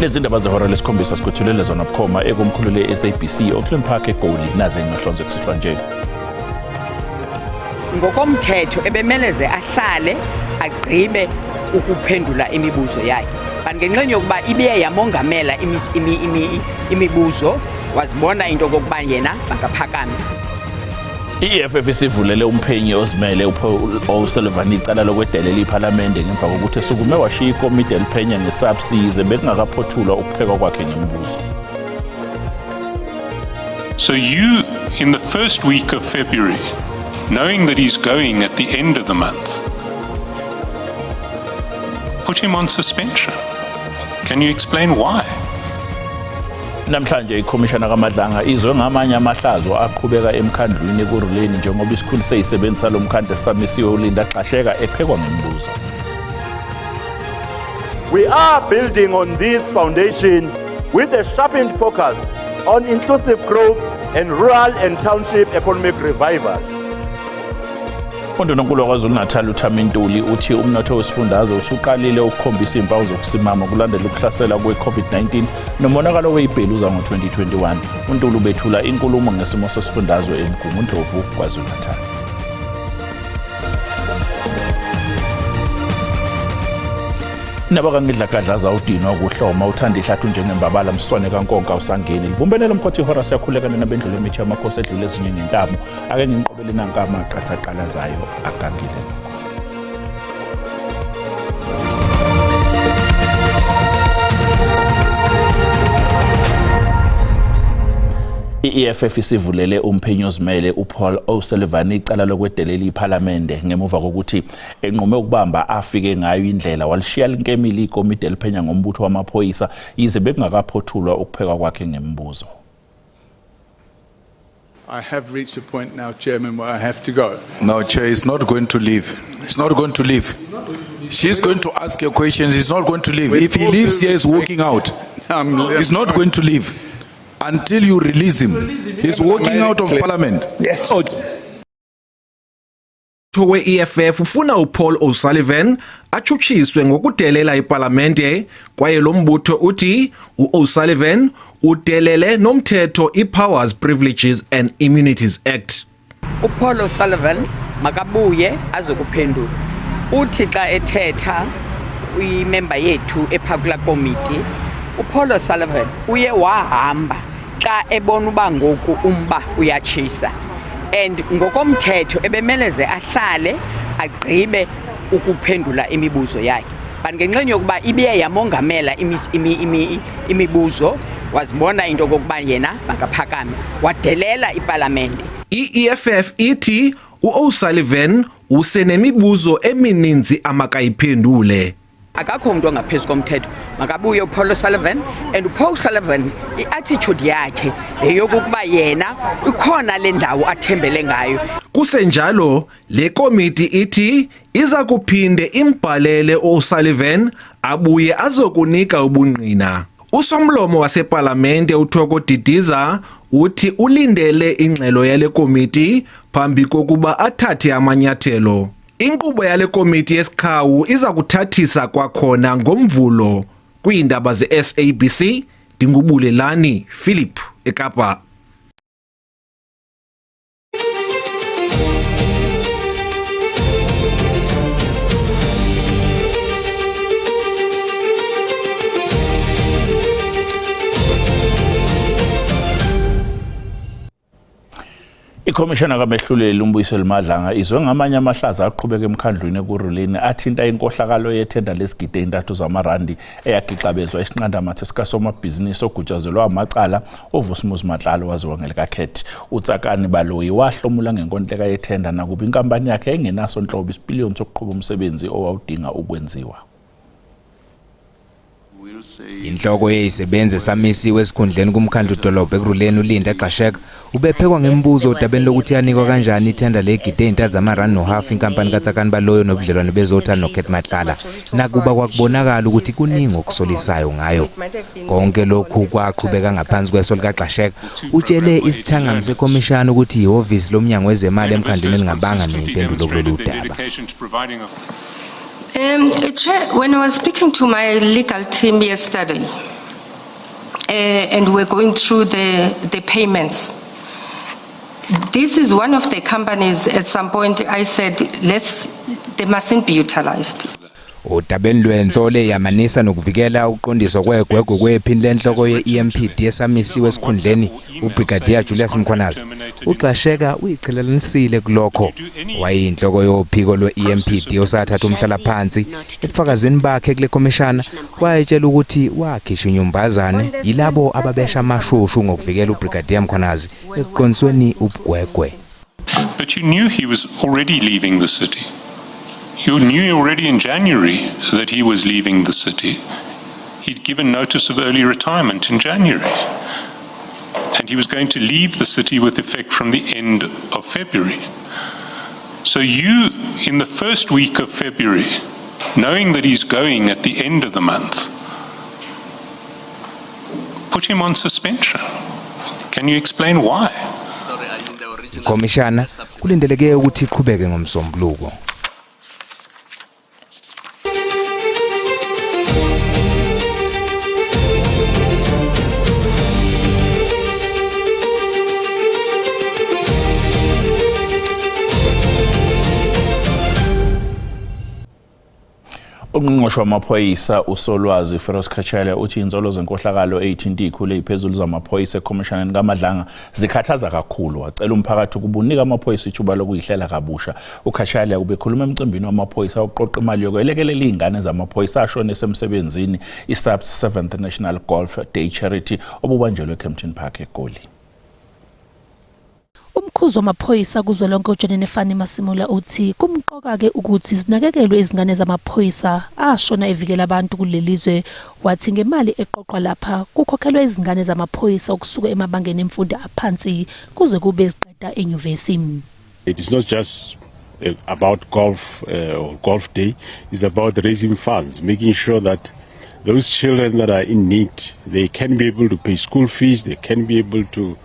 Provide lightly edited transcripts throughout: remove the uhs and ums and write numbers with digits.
Lezi ndaba zehora lesikhombisa sikwethulela zona bukhoma ekomkhulu le-SABC Auckland Park eGoli, naze emahlonze kusihlwa nje. Ngokomthetho ebemeleze ahlale agqibe ukuphendula imibuzo yakhe, but ngenxeni yokuba ibiye yamongamela imibuzo, wazibona into okokuba yena makaphakame. I-EFF isivulele umphenyi ozimele uPaul O'Sullivan icala lokwedelela iphalamende ngemva kokuthi esukume washiya ikomidi eliphenya nge-SAPS yize bekungakaphothulwa ukuphekwa kwakhe ngemibuzo. So you, in the first week of February, knowing that he's going at the end of the month, put him on suspension. Can you explain why? Namhlanje ikhomishana kaMadlanga izwe ngamanye amahlazo aqhubeka emkhandlwini Ekurhuleni njengoba isikhulu seyisebenzisa lo mkhandlu esamisiwe uLinda Gxasheka ephekwa ngemibuzo. We are building on this foundation with a sharpened focus on inclusive growth and rural and township economic revival. UNdunankulu waKwaZulu-Natal uThami Ntuli uthi umnotho wesifundazwe usuqalile ukukhombisa iy'mpawu zokusimama kulandela ukuhlasela kwe-COVID-19 nomonakalo weyibheluza ngo-2021. UNtuli ubethula inkulumo ngesimo sesifundazwe eMgungundlovu, KwaZulu-Natal. Nabakangidlagadlaza udinwa ukuhloma uthanda ihlathu njengembabala mswane kaNkonka usangeni libumbene lomkhothi ihora siyakhuleka nina bendlule imithi yamakhosi edlule ezinye ngentamo ake nginqobele nanka amaqathaqalazayo agangile. I-EFF isivulele umphenyi ozimele uPaul O'Sullivan icala lokwedelela iphalamende ngemuva kokuthi enqume ukubamba afike ngayo indlela walishiya linkemile ikomidi eliphenya ngombutho wamaphoyisa yize bekungakaphothulwa ukuphekwa kwakhe ngemibuzo. I have reached a point now, Chairman, where I have to go. No, Chair, he's not going to leave. He's not going to leave. She's going to ask her questions. He's not going to leave. With If he all leaves due here, he's walking out. He's not going to leave until you release him. He's walking out of parliament. Yes. We-EFF ufuna uPaul O'Sullivan atshutshiswe ngokudelela ipalamente, kwaye lo mbutho uthi uO'Sullivan udelele nomthetho iPowers, Privileges and Immunities Act. UPaul O'Sullivan makabuye azokuphendula. Uthi xa ethetha imemba yethu ephakula komiti, uPaul O'Sullivan uye wahamba xa ebona uba ngoku umba uyatshisa, and ngokomthetho ebemeleze ahlale agqibe ukuphendula imibuzo yakhe, but ngenxeni yokuba ibiye yamongamela imibuzo, wazibona into okokuba yena makaphakame, wadelela ipalamente. I-EFF ithi uO'Sullivan usenemibuzo emininzi amakayiphendule. Akakho umuntu ongaphezu komthetho. Makabuye uPaul O'Sullivan, and uPaul Sullivan i-attitude yakhe yeyokuba yena ikhona le ndawo athembele ngayo. Kusenjalo, le komiti ithi iza kuphinde imbhalele uO'Sullivan abuye azokunika ubungqina. Usomlomo wasepalamente uThoko Didiza uthi ulindele ingxelo yale komiti phambi kokuba athathe amanyathelo. Inkqubo yale komiti yesikhawu iza kuthathisa kwakhona ngoMvulo. Kwiindaba ze-SABC, ndinguBulelani Philip eKapa. Ikhomishana kamehluleli uMbuyiseli Madlanga izwe ngamanye amahlaza aqhubeka emkhandlwini Ekurhuleni athinta inkohlakalo yethenda lesigidi ey'ntathu zamarandi eyagixabezwa isinqandamathe sikasomabhizinisi ogutshazelwa amacala uVusimuzi Matlala waziwa ngelikaCat. UTsakani Baloyi wahlomula ngenkontileka yethenda nakuba inkampani yakhe engenaso nhlobo isipiliyoni sokuqhuba umsebenzi owawudinga ukwenziwa. Inhloko yeyisebenzi esamisiwe esikhundleni kumkhandlu dolobha Ekurhuleni uLinda Gxasheka ubephekwa ngemibuzo odabeni lokuthi yanikwa kanjani ithenda legidi ey'ntathu zamarandi nohafu inkampani kaTsakani Baloyi nobudlelwane bezothando noCat Matlala, nakuba kwakubonakala ukuthi kuningi okusolisayo ngayo. Konke lokhu kwaqhubeka ngaphansi kweso likaGxasheka. Utshele isithangami sekhomishana ukuthi ihhovisi lomnyango wezemali emkhandlwini lingabanga nempendulo kulolu daba. Chair, when I was speaking to my legal team yesterday, And we're going through the payments. This is one of the companies, at some point I said, they mustn't be utilized. Odabeni lwensolo eyamanisa nokuvikela ukuqondiswa kwegwegwe kwephini lenhloko ye-EMPD esamisiwe esikhundleni, uBrigadier Julius Mkhwanazi, uGxasheka uyiqhelelanisile kulokho. Wayeyinhloko yophiko lwe-EMPD osathatha umhlalaphansi. Ebufakazini bakhe kule khomishana wayetshela ukuthi wakhishwa inyumbazane yilabo ababesha amashushu ngokuvikela uBrigadier Mkhwanazi ekuqondisweni ubugwegwe. But you knew he was already leaving the city. You knew already in January that he was leaving the city. He'd given notice of early retirement in January. And he was going to leave the city with effect from the end of February. So you, in the first week of February, knowing that he's going at the end of the month, put him on suspension. Can you explain why? Ikhomishana kulindeleke ukuthi iqhubeke ngoMsombuluko. Ungqongqoshe wamaphoyisa uSolwazi Firoz Cachalia uthi insolo zenkohlakalo eyithinta izikhulu eziphezulu zamaphoyisa ekhomishaneni kaMadlanga zikhathaza kakhulu. Wacela umphakathi ukuba unike amaphoyisa ithuba lokuyihlela kabusha. UCachalia ubekhuluma emcimbini wamaphoyisa oqoqa imali yokwelekelela izingane zamaphoyisa ashone esemsebenzini, i-SAPS 7th National Golf Day Charity, obubanjelwe eKempton Park eGoli. Umkhuzi wamaphoyisa kuzwelonke uJenene Fannie Masemola uthi kumqoka-ke ukuthi zinakekelwe izingane zamaphoyisa ashona evikela abantu kuleli zwe. Wathi ngemali eqoqwa lapha kukhokhelwa izingane zamaphoyisa ukusuka emabangeni emfundo aphansi kuze kube ziqeda enyuvesi. It is not just about golf or golf day. It's about raising funds, making sure that those children that are in need, they can be able to pay school fees, they can be able to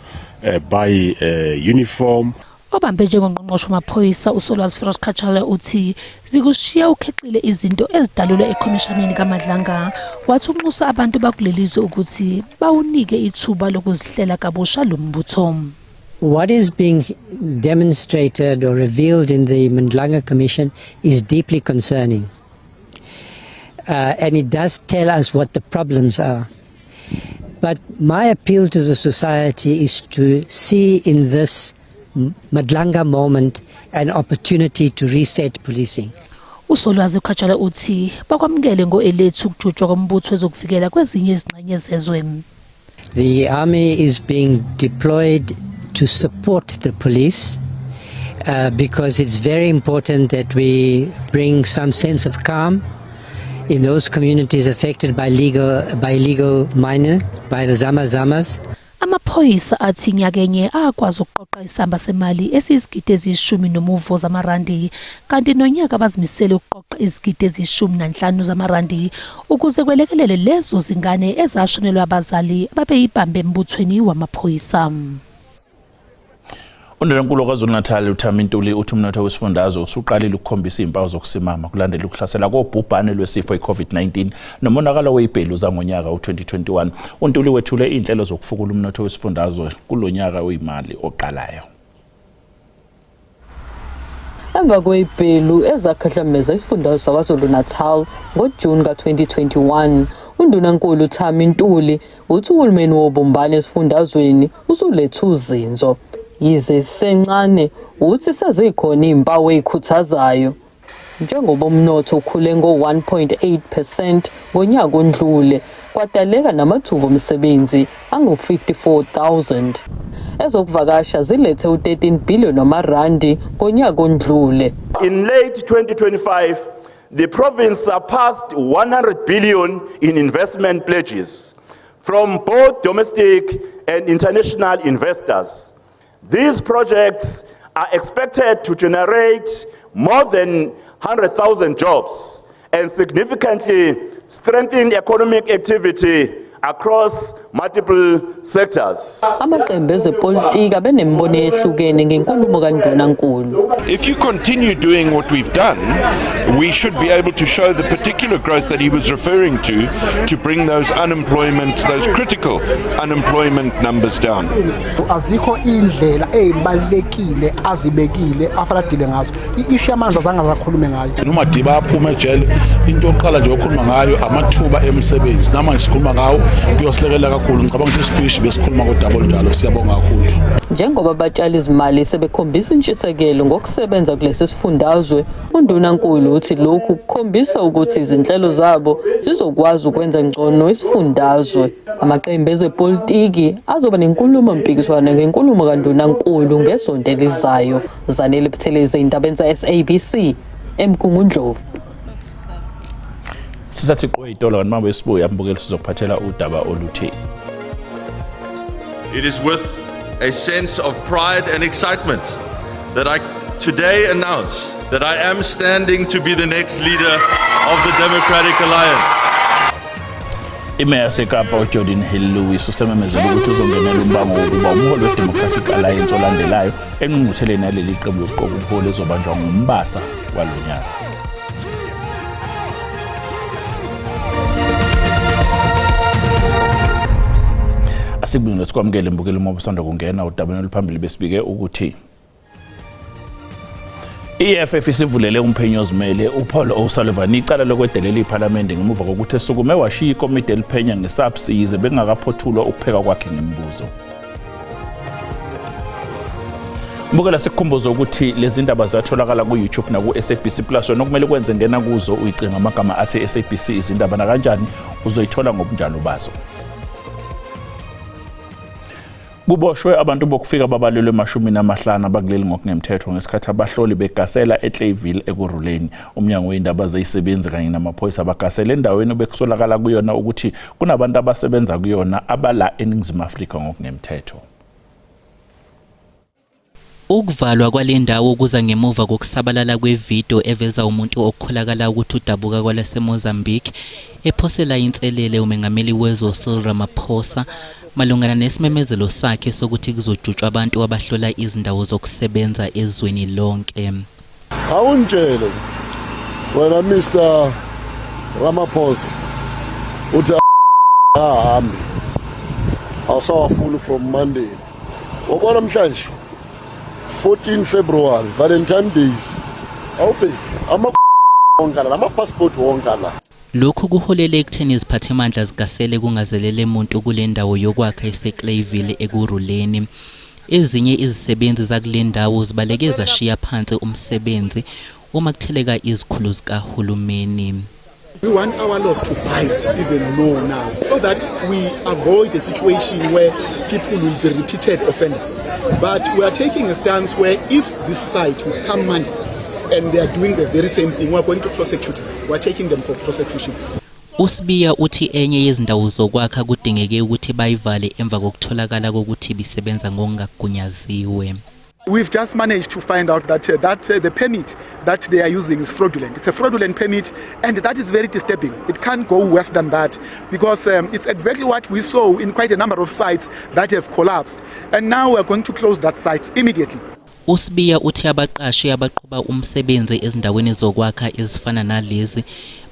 buy a uniform. Obambe njengongqongqoshe wamaphoyisa uSolwazi Firoz Cachalia uthi zikushiya ukhexile izinto ezidalulwe ekhomishaneni kaMadlanga. Wathi unxusa abantu bakuleli zwe ukuthi bawunike ithuba lokuzihlela kabusha lo mbutho. What is being demonstrated or revealed in the Madlanga Commission is deeply concerning. And it does tell us what the problems are. But my appeal to the society is to see in this Madlanga moment an opportunity to reset policing. USolwazi Cachalia uthi bakwamukele ngo-elethu ukujutshwa kombutho wezokuvikela kwezinye izingxenye zezwe. The army is being deployed to support the police because it's very important that we bring some sense of calm in those communities affected by illegal mining, by the Zama Zamas. Amaphoyisa athi nyakenye akwazi ukuqoqa isamba semali esiyizigidi eziyishumi nomuvo zamarandi, kanti nonyaka bazimisele ukuqoqa izigidi eziyishumi nanhlanu zamarandi ukuze kwelekelele lezo zingane ezashonelwa abazali ababeyibambe embuthweni wamaphoyisa. Undunankulu KwaZulu-Natal uThami Ntuli uthi umnotho wesifundazwe usuqalile ukukhombisa izimpawu zokusimama kulandela ukuhlasela kobhubhane lwesifo i-COVID-19 nomonakalo wezibhelu zangonyaka u-2021. UNtuli wethule izinhlelo zokufukula umnotho wesifundazwe kulonyaka oyimali oqalayo. Emva kwezibhelu ezakhahlameza isifundazwe saKwaZulu-Natal ngoJuni ka-2021, uNdunankulu Thami Ntuli uthi uhulumeni wobumbano esifundazweni usulethe uzinzo. Yize sisencane, uthi sezikhona izimpawu ezikhuthazayo, njengoba umnotho ukhule ngo-1.8% ngonyaka ondlule, kwadaleka namathuba omsebenzi angu-54,000. Ezokuvakasha zilethe u-13 billion wamarandi ngonyaka ondlule. In late 2025, the province surpassed 100 billion in investment pledges from both domestic and international investors. These projects are expected to generate more than 100,000 jobs and significantly strengthen economic activity across multiple sectors. Amaqembu ezepolitiki abenembono eyehlukene ngenkulumo kaNdunankulu. If you continue doing what we've done, we should be able to show the particular growth that he was referring to bring those unemployment, those critical unemployment numbers down. Azikho indlela ezibalekile azibekile afanele ngazo i-issue yamanzi azange azakhulume ngayo. UMadiba aphuma ejele, into yokuqala nje okhuluma ngayo amathuba emisebenzi. Namanje sikhuluma ngawo, kuyosilekelela kakhulu. Ngicabanga ukuthi ispeech besikhuluma ngodaba olunjalo. Siyabonga kakhulu. Njengoba abatshali izimali sebekhombisa intshisekelo ngokusebenza kulesi sifundazwe, uNdunankulu uthi lokhu kukhombisa ukuthi izinhlelo zabo zizokwazi ukwenza ngcono isifundazwe. Amaqembu ezepolitiki azoba nenkulumo mpikiswano ngenkulumo kaNdunankulu ngesonto elizayo. Zanele Buthelezi, indaba za-SABC eMgungundlovu. Sisathi qwe itolo kanti manje sibuya mbukeli sizokuphathela udaba oluthi It is with a sense of pride and excitement that I today announce that I am standing to be the next leader of the Democratic Alliance. Imeya yaseKapa uGeordin Hill-Lewis usememezele ukuthi uzongenela umbango wokuba umholi we-Democratic Alliance olandelayo engqungqutheleni yaleli qembu yokuqoka ubuholi ezobanjwa nguMbasa walo nyaka. Asikubingelele sikwamukele mbukeli uma usanda kungena udabeni oluphambili. Besibike ukuthi i-EFF isivulele umphenyi ozimele uPaul O'Sullivan icala lokwedelela iphalamende ngemuva kokuthi esukume washiya ikomiti eliphenya nge-SAPS yize bekungakaphothulwa ukupheka kwakhe ngemibuzo. Mbukela, sikukhumbuza ukuthi lezi ndaba ziyatholakala ku-YouTube naku-SABC Plus. Wena okumele kwenze, ngena kuzo uyicinga amagama athi SABC izindaba, nakanjani uzoyithola ngobunjalo bazo. Kuboshwe abantu bokufika babalelwe 50 abakuleli ngokungemthetho ngesikhathi abahloli begasela eClayville Ekurhuleni. Umnyango wezindaba zezisebenzi kanye namaphoyisa bagasela endaweni obekusolakala kuyona ukuthi kunabantu abasebenza kuyona abala eNingizimu Afrika ngokungemthetho. Ukuvalwa kwale ndawo kuza ngemuva kokusabalala kwevidiyo eveza umuntu okukholakala ukuthi udabuka kwelaseMozambique ephosela inselele umengameli wezwe Cyril Ramaphosa malungana nesimemezelo sakhe sokuthi kuzojutshwa abantu abahlola izindawo zokusebenza ezweni lonke. Awungitshele wena, Mr Ramaphosa, uthi ahambe, awusawafuni from Monday. Wabona namhlanje 14 February, Valentine Days, awubheki ama wonke la, ama-passport wonke la. Lokhu kuholele ekutheni iziphathimandla zigasele kungazelele muntu kule ndawo yokwakha eseClayville Ekurhuleni. Ezinye izisebenzi zakule ndawo zibaleke zashiya phansi umsebenzi uma kutheleka izikhulu zikahulumeni. We want our laws to bite even more now so that we avoid a situation where people will be repeated offenders. But we are taking a stance where if this site will come money and they are doing the very same thing, we are going to prosecute them. We are taking them for prosecution. USibiya uthi enye yezindawo zokwakha kudingeke ukuthi bayivale emva kokutholakala kokuthi bisebenza ngokungagunyaziwe. We've just managed to find out that the permit that they are using is fraudulent. It's a fraudulent permit, and that is very disturbing. It can't go worse than that because it's exactly what we saw in quite a number of sites that have collapsed. And now we're going to close that site immediately. USibiya uthi abaqashi abaqhuba umsebenzi ezindaweni zokwakha ezifana nalezi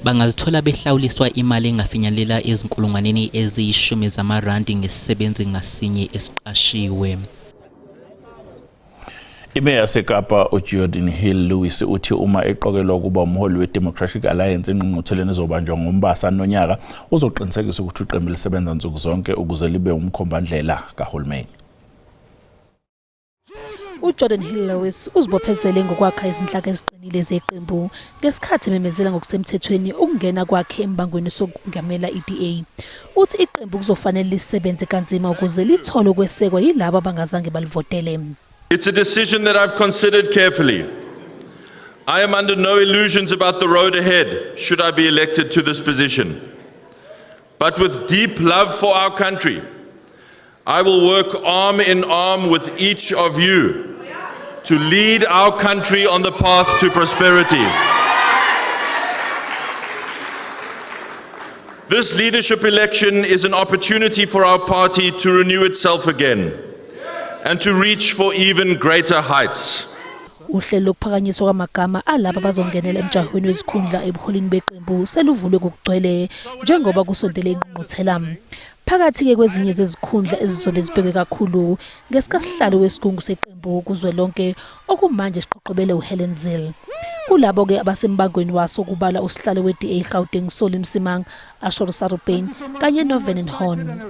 bangazithola behlawuliswa imali engafinyelela ezinkulungwaneni 10 zamarandi ngesisebenzi ngasinye esiqashiwe. Imeya yaseKapa uGeordin Hill-Lewis uthi uma eqokelwa ukuba umholi we-Democratic Alliance engqungqutheleni ezobanjwa ngoMbasa nonyaka, uzoqinisekisa ukuthi iqembu lisebenza nsuku zonke ukuze libe umkhombandlela kahulumeni. UGeordin Hill-Lewis uzibophezele ngokwakha izinhlaka eziqinile zeqembu ngesikhathi ememezela ngokusemthethweni ukungena kwakhe embangweni sokungamela i-DA. Uthi iqembu kuzofanele lisebenze kanzima ukuze lithole ukwesekwa yilabo abangazange balivotele. It's a decision that I've considered carefully. I am under no illusions about the road ahead should I be elected to this position. But with deep love for our country, I will work arm in arm with each of you to lead our country on the path to prosperity. This leadership election is an opportunity for our party to renew itself again and to reach for even greater heights. Uhlelo lokuphakanyiswa kwamagama alabo abazongenela emjahweni wezikhundla ebuholini beqembu seluvulwe ngokugcwele njengoba kusondele ingqungquthela. Phakathi-ke kwezinye zezikhundla ezizobe zibhekwe kakhulu ngesikasihlalo wesigungu seqembu kuzwelonke okumanje siqhoqhobele uHelen Zille. Kulabo-ke abasembangweni waso kubalwa usihlalo we-DA Gauteng Solly Msimang, Ashor Sarupain kanye noVernon Horn.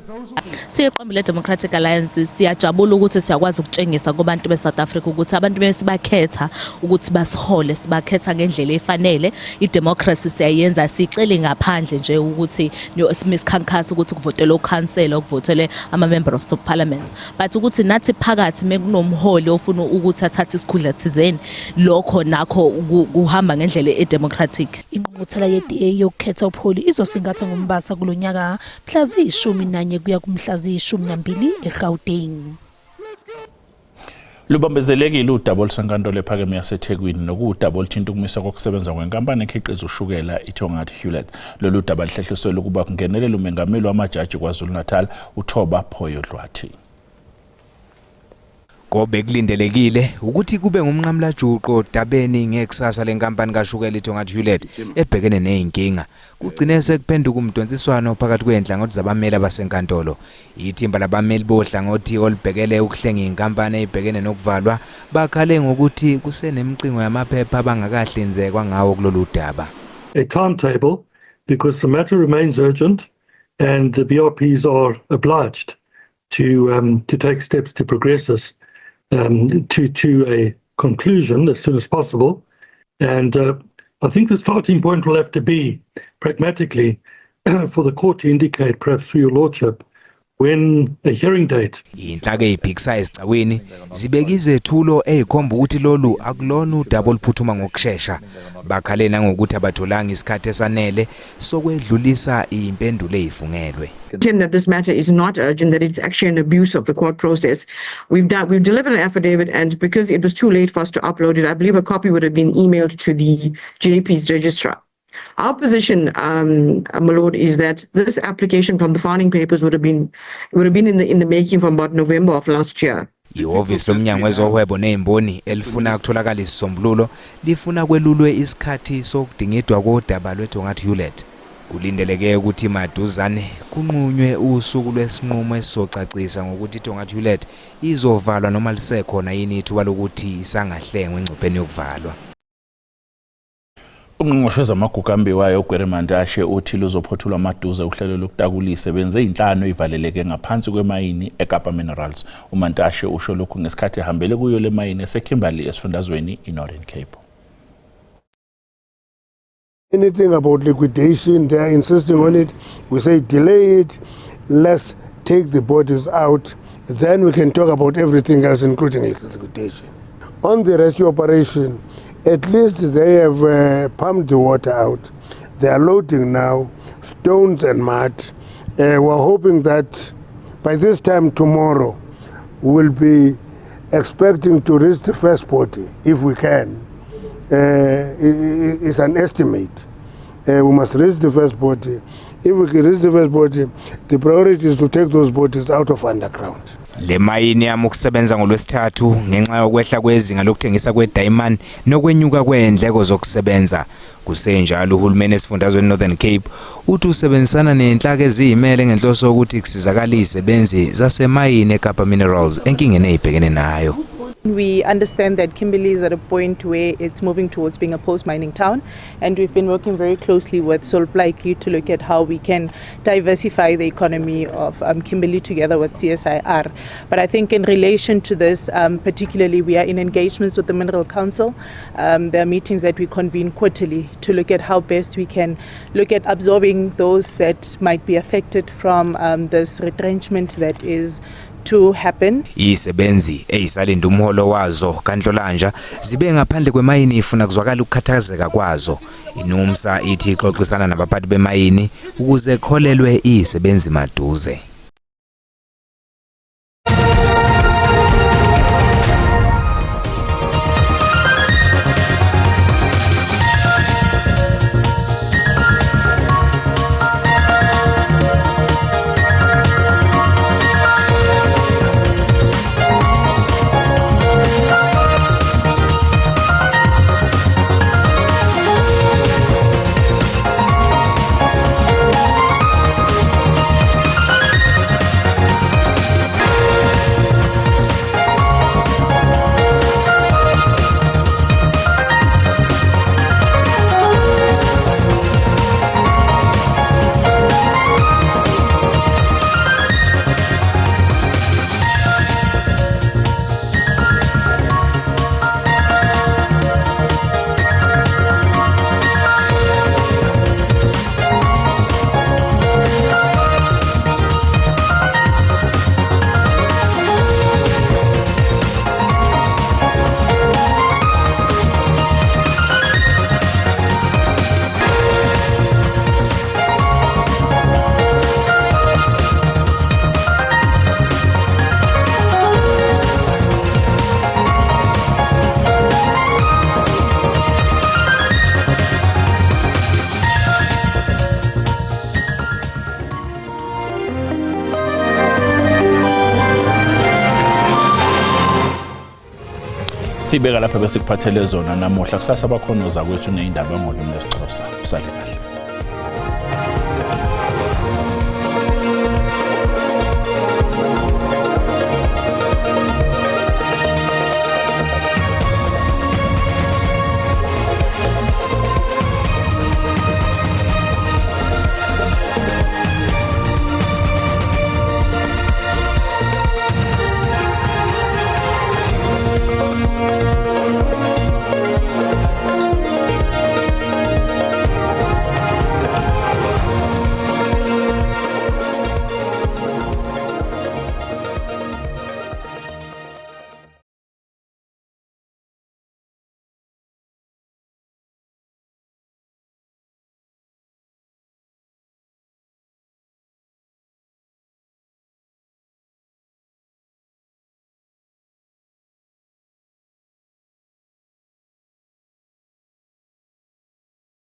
Siyiqembu le-Democratic Alliance siyajabula ukuthi siyakwazi ukutshengisa kubantu be-South Africa ukuthi abantu besibakhetha ukuthi basihole sibakhetha ngendlela efanele. I-democracy siyayenza siyicele ngaphandle nje ukuthi misikhankhasa ukuthi kuvotelwe ukhansela ukuvotele ama-member of parliament, but ukuthi nathi phakathi mekunomholi ofuna ukuthi athathe isikhundla thizeni, lokho nakho kuhamba ngendlela e-democratic. Ingqungquthela ye-DA yokukhetha ubuholi izosingathwa ngoMbasa kulo nyaka mhla ziyi-11 kuya kumhla ziyi-12 eGauteng. Lubambezelekile udaba olusenkantolo ephakeme yaseThekwini nokuwudaba oluthinta ukumiswa kokusebenza kwenkampani ekhiqiza ushukela iTongaat Hulett. Lolu daba luhlehliselwe ukuba kungenelele umengameli wamajaji KwaZulu-Natal uThoba Phoyo Dlwathi. Kobe kulindelekile ukuthi kube ngumnqamulajuqu odabeni ngekusasa lenkampani kashukela iTongaat Hulett ebhekene nezinkinga. Kugcine sekuphenduka umdonsiswano phakathi kwezinhlangothi zabameli abasenkantolo. Ithimba labameli bohlangothi olubhekele ukuhlenga inkampani ebhekene nokuvalwa bakhale ngokuthi kusenemqingo yamaphepha abangakahlinzekwa ngawo kulolu daba. A timetable because the matter remains urgent and the BRPs are obliged to take steps to progress this to a conclusion as soon as possible. And I think the starting point will have to be pragmatically for the court to indicate, perhaps through your lordship, when a hearing date Inhlaka eziphikisa ezigcawini zibeka izethulo ezikhomba ukuthi lolu akulona udaba oluphuthuma ngokushesha. Bakhale nangokuthi abatholanga isikhathi esanele sokwedlulisa impendulo ezifungelwe. That this matter is not urgent, that it's actually an abuse of the court process. We've delivered an affidavit, and because it was too late for us to upload it, I believe a copy would have been emailed to the JP's registrar. Our position, my lord, is that this application from the filing papers would have been in the making from about November of last year. Ihhovisi lomnyango wezohwebo nezimboni elifuna kutholakala isisombululo lifuna kwelulwe isikhathi sokudingidwa kodaba lweTongaat Hulett. Kulindeleke ukuthi maduzane kunqunywe usuku lwesinqumo esizocacisa ngokuthi iTongaat Hulett izovalwa noma lisekhona yini ithuba lokuthi isangahlengwa engcupheni yokuvalwa. Ungqongqoshe wezamagugu ambiwayo uGwede Mantashe uthi luzophothulwa maduze uhlelo lokutakula izisebenzi ezinhlanu ezivaleleke ngaphansi kwemayini eKapa Minerals. UMantashe usho lokhu ngesikhathi ehambele kuyo le mayini eseKimberley esifundazweni iNorthern Cape. Anything about liquidation, they are insisting on it. We say delay it, let's take the bodies out, then we can talk about everything else, including liquidation. On the rescue operation, at least they have pumped the water out. They are loading now stones and mud. We're hoping that by this time tomorrow, we'll be expecting to reach the first body, if we can. It's an estimate. We must reach the first body. If we can reach the first body, the priority is to take those bodies out of underground. Le mayini yama ukusebenza ngolwesithathu ngenxa yokwehla kwezinga lokuthengisa kwedayimani nokwenyuka kwendleko zokusebenza. Kusenjalo uhulumeni esifundazweni Northern Cape uthi usebenzisana nenhlaka eziyimele ngenhloso yokuthi kusizakale izisebenzi zasemayini eKapa Minerals enkingeni ezibhekene nayo. We understand that Kimberley is at a point where it's moving towards being a post-mining town, and we've been working very closely with Sol Plaatje to look at how we can diversify the economy of Kimberley together with CSIR. But I think in relation to this, particularly we are in engagements with the Mineral Council. There are meetings that we convene quarterly to look at how best we can look at absorbing those that might be affected from this retrenchment that is to happen. Izisebenzi ezisalinda umholo wazo kaNhlolanja zibe ngaphandle kwemayini ifuna kuzwakala ukukhathazeka kwazo. INUMSA ithi ixoxisana nabaphathi bemayini ukuze kholelwe izisebenzi maduze. Sibeka lapha besikuphathele zona namuhla. Kusasa bakhona ozakwethu nezindaba ngolimi lwesiXhosa. Usale kahle.